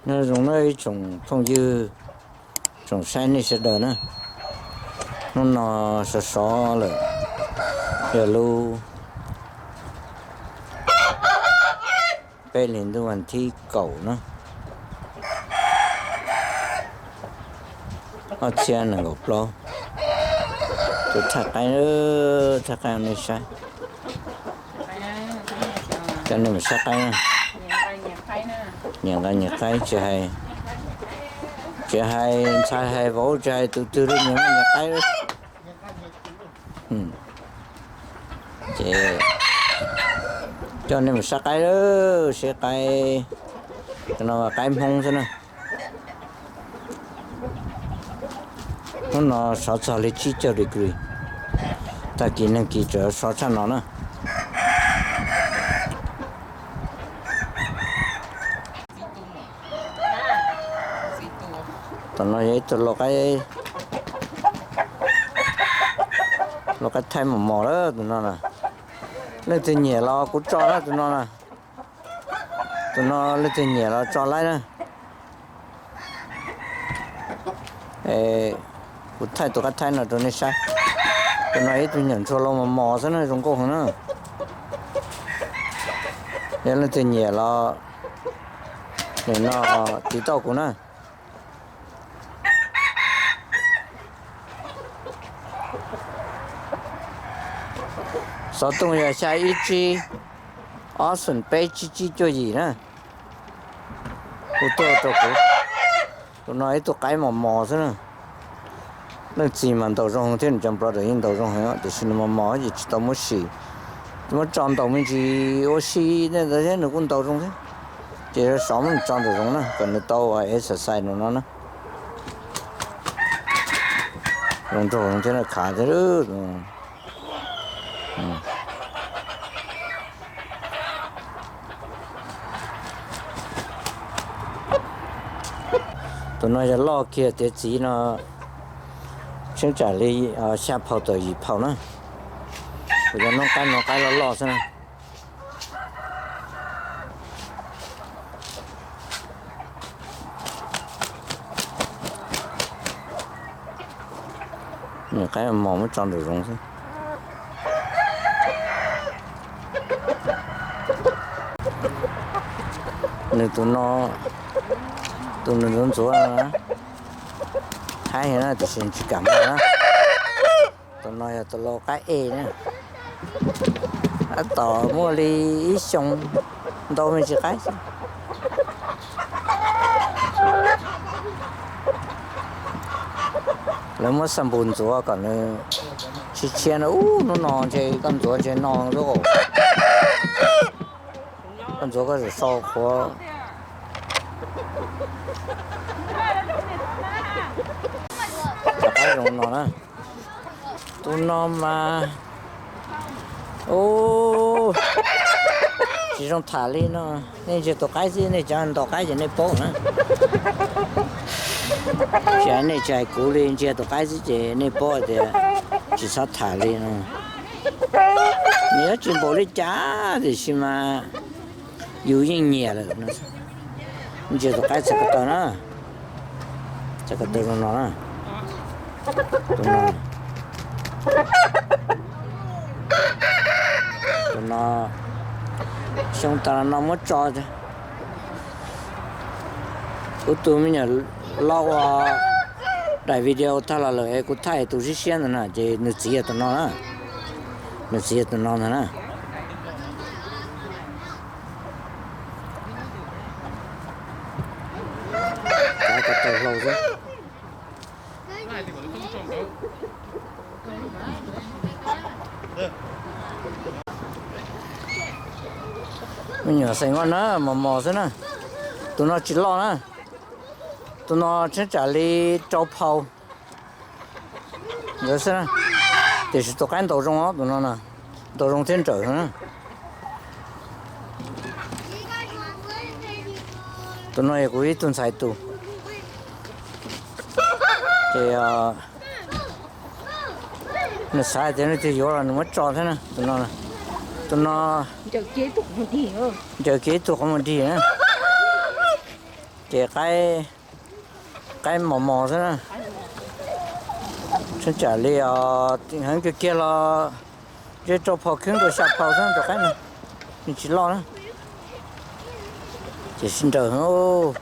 Nyob zoo nawb ib tsoom phooj ywg, tsoom saib nej sawv daws na. Hnub no sov sov lawm, yog lub peb hlis ntuj vas thib kaum na, ob txhiab nees nkaum plaub. Tus thaj qaib, thaj qaib nej saib, coj nej mus saib qaib na. Nyias nqa nyias qaib, tsis hais, tsis hais ntxhais hais vauv, tsis hais tus twg li nyias muaj nyias qaib. Ces coj nej mus saib qaib, saib qaib, cov no qaib Hmoob xwb na. Hnub no sov txog li tsib caug degree, tag kis neeg kis tseem sov tshaj no na. Tam no yog ib tug lau qaib, lau qaib thaij mos mos lawm tus no na. Leej twg nyiam los kuv tso na tus no na. Tus no leej twg nyiam los tso laib na. Kuv thaij tus qaib thaij no rau nej saib. Tus no ib tug nyuam ntsuag lau mos mos xwb na, zoo nkauj heev na. Yog leej twg nyiam los nim no tiv tauj kuv na. Xov tooj yog xya ib tsib, ob xoom peb tsib tsib cuaj yim na. Hu tuaj rau kuv. Tus no ib tug qaib mos mos xwb na. Leej txiv mas ntaus zoo thiab, nws cov nplog yeej ntaus zoo heev tiam sis nws mos mos ces tsis tau muab sim. Muab tso ntaus me ntsis ua si thiab nws kuj ntaus zoo thiab. Ces sov muab nws tso nraum zoov na kom nws tau exercise no no na. Zoo nraug thiab na, khav thiab. Tus no yog loj kiag tiav txiv no, tsheeb tsam li xya phau tawm yim phau na. Kuv cov noob qaib no qaib loj loj xwb na. Nws qaib mos muab tso nraum zoov xwb. Nws tus no, tus nws ntxuav ntxuav no na, haib heev na tiam sis tsis kam muag na. Tus no yog tus lau qaib ej na. Tab tom muaj li ib xyoo, ntau me ntsis qaib xwb. Lawv muab xab npus ntxuav kom nws tshiab tshiab na. Ub, hnub no ntshe koj ntxuav ntshe no xwb. Koj ntxuav koj tseem so qhuav. Cov qaib zoo no na. Tus no mas, ub, tsis zoo tham li no. Nej ntsia tus qaib xwb, nej cov ntaus qaib ces nej paub na. Tsis hais nej tsis hais kuv li, ntsia tus qaib xwb ces nej paub tias tsis txhob tham li no. Nws yuav tsis npaum li cas tiam sis mas yus yeej nyiam lawm. Ntsia tus qaib txhais ko taw na, txhais ko taw zoo no na. Tus no, tus no xyoo tas no muab tso. Kuv tus me nyuam loj ua daim video tag los lawm es kuv thaij tus siab siab ntawd na ces nws txiv yog tus no na. Nws txiv yog tus no ntag na. Kav ko taw hlau xwb. Me nyuam xeem no na, mos mos xwb na. Tus no tsis loj na. Tus no tsheeb tsam li rau phau ntawd xwb na. Tiam sis tus qaib ntaus zoo os, tus no na, ntaus zoo thiab nrawm na. Tus no yog kuv ib tug ntxhais tus. Ces nws xav tias leej twg yuav los nws muab tso thiab na. Tus no, tus no ncaws kiag ib tug qhov muag dig na. Ces qaib, qaib mos mos xwb na. Tseem tsam li os, heev kiag kiag los ntshe rau phau khwb rau xya phau xwb tus qaib no, nws tsis loj na. Ces sib nraws heev,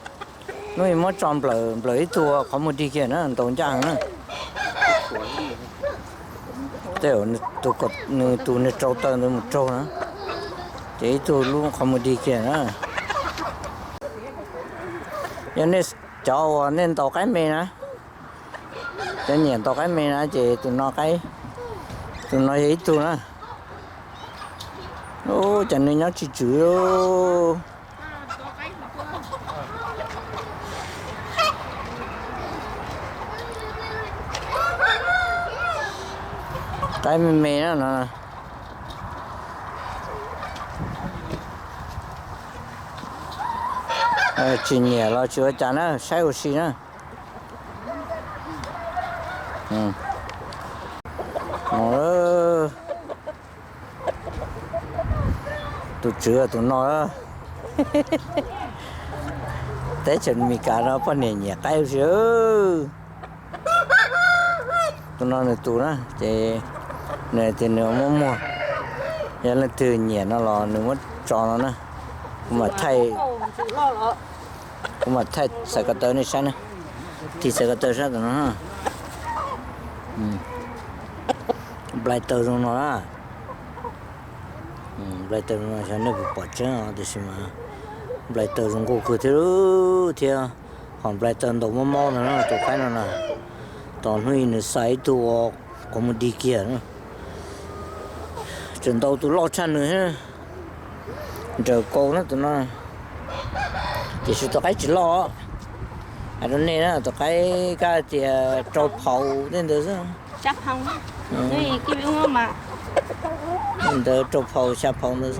hnub ib muab tso nplawm nplawm ib tug qhov muag dig kiag na, ntaus ncaj heev na. Tej zaum nws tus nws rau taw ntawd mus raug na, ces ib tug lub qhov muag dig kiag na. Yog nej cov uas nej ntaus qaib me na, cov nyiam ntaus qaib me na ces tus no, tus no yog ib tug na. Ub, cas nws nyob tsis tswm. Qaib me me na no. Tsis nyiam los tsis ua cas na, saib ua si na. Tus tswv tus no, teb chaws Amelikas no poj niam nyiam qaib ua si. Tus no nws tus na, ces nws tias nws muab muag, yog leej twg nyiam no los nws muab tso no na. Kuv mam thaij, kuv mam thaij xav ko taw nej saib na, tig xav ko taw saib tus no. Nplai taw zoo no na. Nplai taw zoo no xyov nej puas pom tseeb os, tiam sis mas nplai taw zoo nkauj kawg thiab, thiab ho nplai taw ntaus mob mob no na tus qaib no na. Tos hnub ib nws xa ib tug ua qhov muag dig kiag na. Tseem ntaus tus loj tshaj nws, nrawm kaus na tus no. Tiam sis tus qaib tsis loj. Hais rau nej na, tus qaib kab tias rau phau tej ntawd xwb. Ntawd rau phau xya phau ntawd,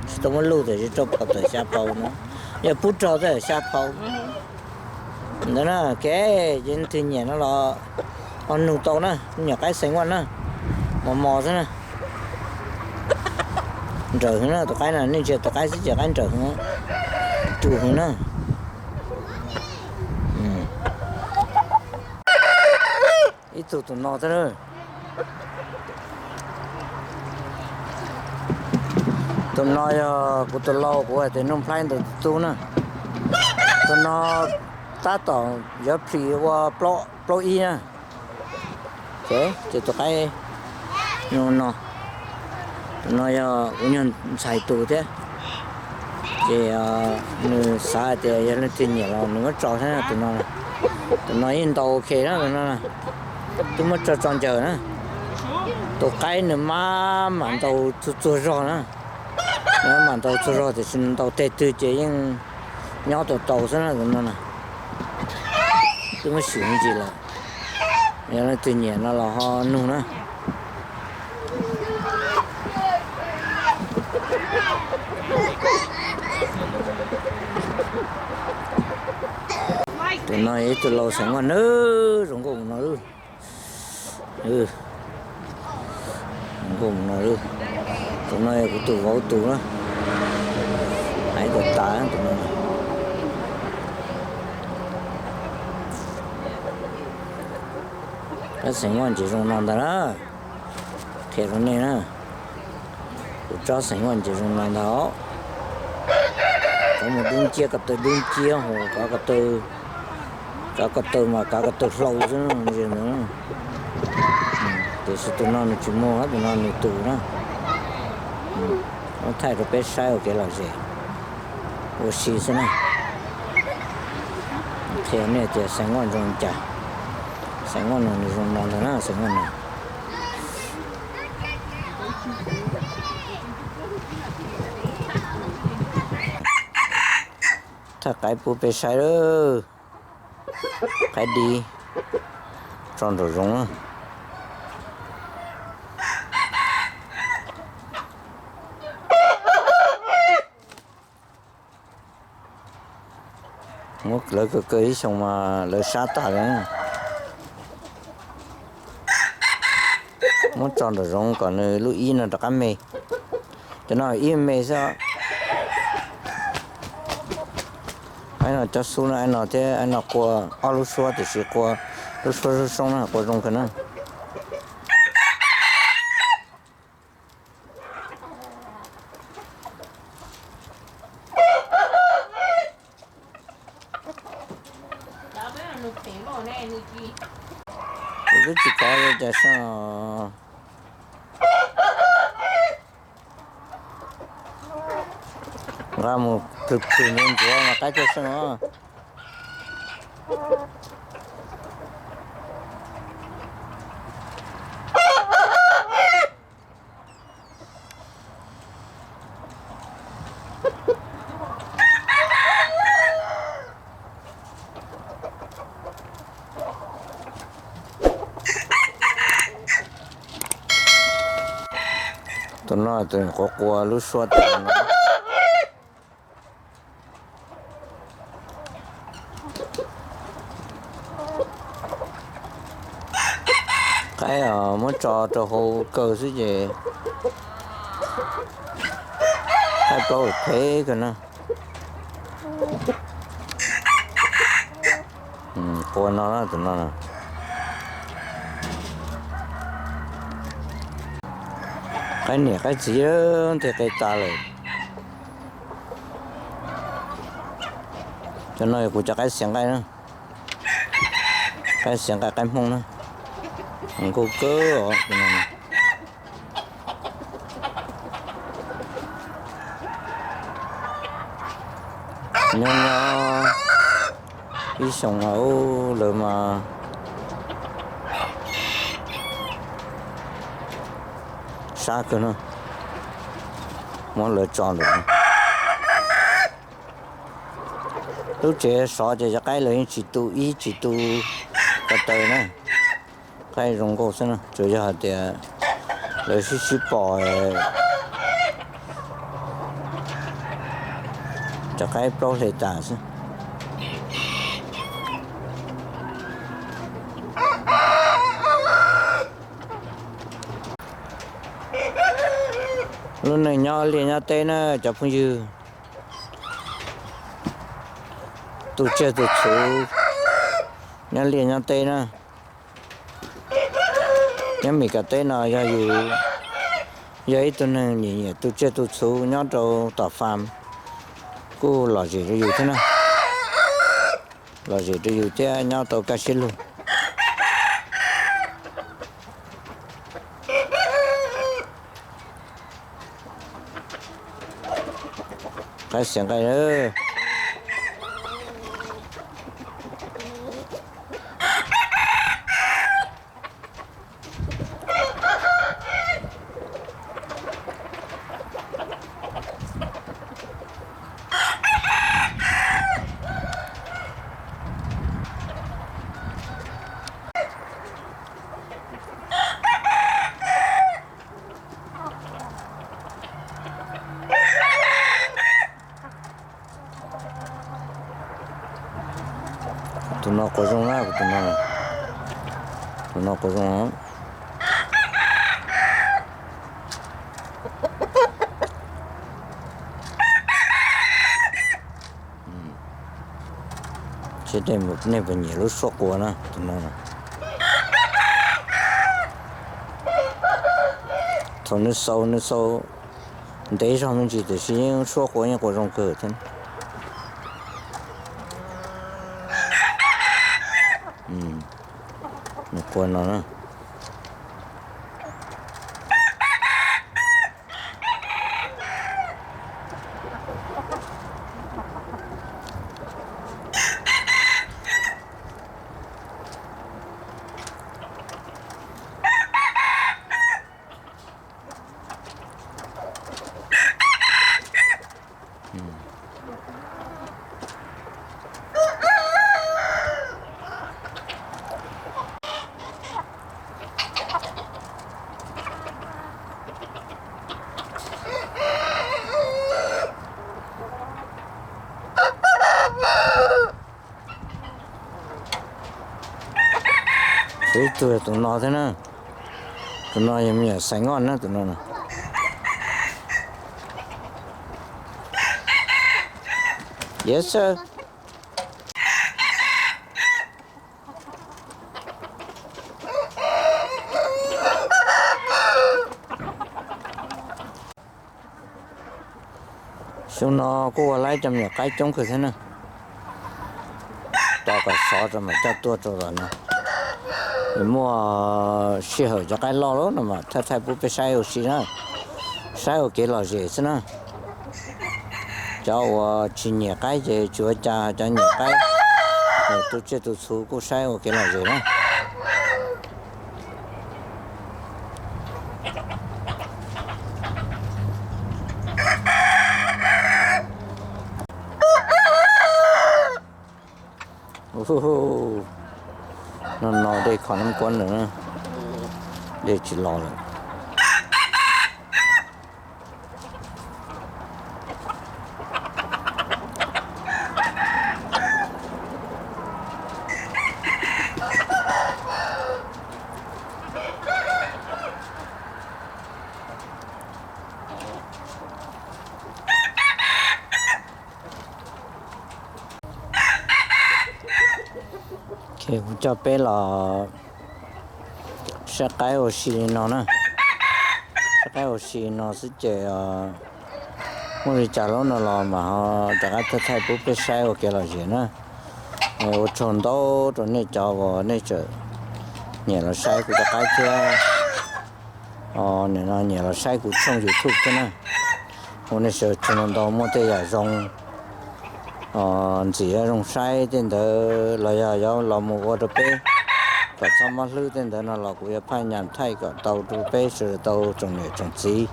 tsis tau muab luj tam sis rau phau tawm xya phau na, yog pub rog tawm xya phau ntawd na. Kev ces leej twg nyiam no los ho nug tau na, nyuam qaib xeev vaj na, mos mos xwb na. Nrawm heev na tus qaib na, nej ntsia tus qaib xwb ces qaib nrawm heev, rus heev na. Ib tug tus no thiab. Tus no yog kuv tus lau kuv hais tias Nuj Nplhaib ntawd tus tub na. Tus no tab tom yuav plhis ua plaub ib na. Ces tus qaib no, tus no yog kuv nyuag ntxhais tus thiab. Ces nws xav hais tias yog leej twg nyiam los nws muab tso thiab tus no. Tus no yeej ntaus ok na, tus no twb muab tso tso ncaws na. Tus qaib nws maj mam ntaus txuag txuag zog na. Nws maj mam ntaus txuag zog tiam sis ntaus teg twg ces yeej nyob tau tau xwb na tus no na. Twb muab xyuas me ntsis lawm. Yog leej twg nyiam no los ho nug na. Tus no yog ib tug lau xeem muaj nawb, zoo nkauj mus no. Zoo nkauj mus no. Tus no yog kuv tus vauv tus na. Hais kom tas tus no. Rab xeem muaj ntses zoo no ntag na. Qhia rau nej na. Kuv rab xeem muaj ntses zoo no ntag os. Cov mus dub nciab ko taw dub nciab hos, kav ko taw, kav ko taw mas kav ko taw hlau xwb ntag. Tiam sis tus no nws tsis muaj, tus no nws tus na. Muab thaij rau peb saib ua kev lom zem ua si xwb na. Qhia nej tias xeem muaj zoo cas. Xeem muaj no nws zoo no ntag na, xeem muaj no. Thaij qaib pub peb saib lawm. Qaib dib tso nraum zoov na. Muab lawv kaw kaw ib xyoos mas lawv sab tag li. Muab tso nraum zoov kom nws lub ib no rov qab me. Cov no ib me xwb os. Cov xub no, no thiab no qua ob lub suab, tiam sis qua lub suab soob soob na, qua zoo kawg na. Kuv twb tsis kov li cas seb. Nqa mus plhws plhws ntxuav ntxuav mas qaib thiaj seej os. Tus no tus nyuam qhuav qua lub suab tas no. Qaib muab tso rau hauv kaw xwb ces qaib plaub phem kawg na. Qua no, tus no. Qaib niam qaib txiv nti qe tas lawm. Cov no yog kuv cov qaib xiav nqaij na. Qaib xiav nqaij qaib Hmoob na. Nkauj kawg os. Nyob nyob ib xyoos lawm mas sab kawg no, muab lawv tso lawm. Lub tsev sov ces cov qaib lawv yeej tsis tu ib tsis tu ko taw na. Qaib zoo nkauj xwb na, tsuas yog hais tias lawv sib sib pom cov qaib plaub hle tas xwb. Lub neej nyob liaj nyob teb na cov phooj ywg. Tu tsiaj tu txhuv nyob liaj nyob teb na. Nyob Meskas teb no yog yus yog ib tug neeg nyiam nyiam tu tsiaj tu txhuv nyob rau tom fam kuj lom zem rau yus thiab na. Lom zem rau yus thiab nyob tau kaj siab lug. Qaib xiav nqaij. Tus no quav zoo na, tus no, tus no quav zoo. Seb nej puas nyiam lub suab quav na, tus no. Thaum nws xaus nws xaus ntev zog me ntsis tiam sis yeej suab quav yeej quav zoo kawg thiab. Nws quav no na. Ib tug yog tus no thiab na. Tus no yog me nyuam xaiv ngoj na tus no. Yes sir. No kuj ua laib cov me nyuam qaib coob kawg thiab na. Tos kom sov rau mam coj tuaj rau los no. Muaj sij hawm cov qaib loj no mas thaij thaij pub peb saib ua si na, saib ua kev lom zem xwb na. Cov uas tsis nyiam qaib ces tsis ua cas, cov nyiam qaib, tu tsiaj tu txhu kuj saib ua kev lom zem na. No no dej kho nab kuab lawm, dej tsis los lawm. Kuv coj peb los saib qaib ua si li no na. Saib qaib ua si no xwb ces muaj li cas lub no los mas ho rov qab thaij thaij pub peb saib ua kev lom zem na. Ua tsaug ntau rau nej cov uas nej tseem nyiam los saib kuv cov qaib thiab. Nim no nyiam los saib kuv tshooj YouTube thiab na. Ua nej sawv daws tsaug ntau, muaj tej yam zoo ntxiv zoo saib tej ntawd los yog yuav los mus ua rau peb kom txhob mob hlwb tej ntawd no los kuv yuav phaj nyas thaij kom tau rau peb sawv daws tau tsoom niam tsoom txiv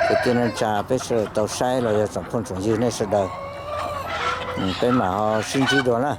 kwv tij neej tsa peb sawv daws tau saib los yog tsoom phooj tsoom ywg nej sawv daws. Peb mam ho sib ntsib dua na.